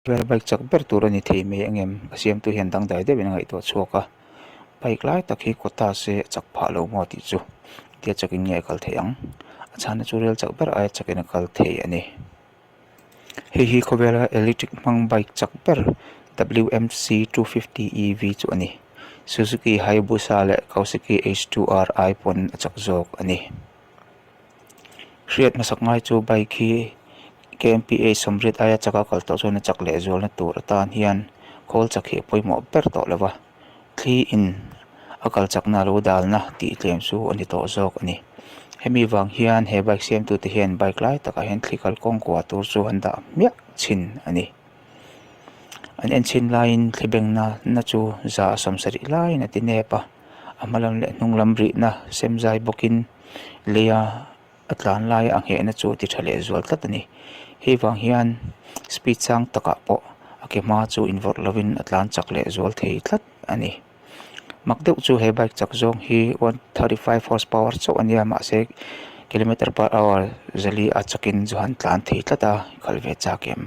Khawvela bike chak ber tur a ni thei mai ang em? A siamtu hian dangdai deuhin a ngaihtuah chhuak a, bike lai tak hi kaw ta se a chak phah lo maw tih chu tia chakin nge a kal theih ang? A chhana chu rel chak ber aia chakin a kal thei a ni. Hei hi khawvela electric hmang bike chak ber WMC 250 EV chu a ni. Suzuki Hayabusa leh Kawasaki H2R ai pawn a chak zawk a ni. Hriat hmasak ngai chu bike hi kmph sawmriat aia chaka kal tawh chuan a chak leh zualna tur atan hian khawl chak hi a pawimawh ber tawh lo va, thli in a kal chakna lo dalna tih tlem chu a ni tawh zawk a ni. Hemi vang hian he bike siamtute hian bike lai takah hian thli kal kawng kua tur chu an dah hmiah thin a ni. An en chhin laiin thli bengna na chu za a sawmsarih laiin a ti nep a. A hma lam leh hnung lam rihna sem zai bawkin leia a tlan laia a nghehna chu a ti tha leh zual tlat a ni. Hei vang hian speed sang takah pawh a ke hma chu invawrh lovin a tlan chak leh zual thei tlat a ni. Mak deuh chu he bike chak zawng hi 135 horse power chauh a nia mahse kilometer per hour zali a chakin chu han tlan thei tlat a khalh ve chak em.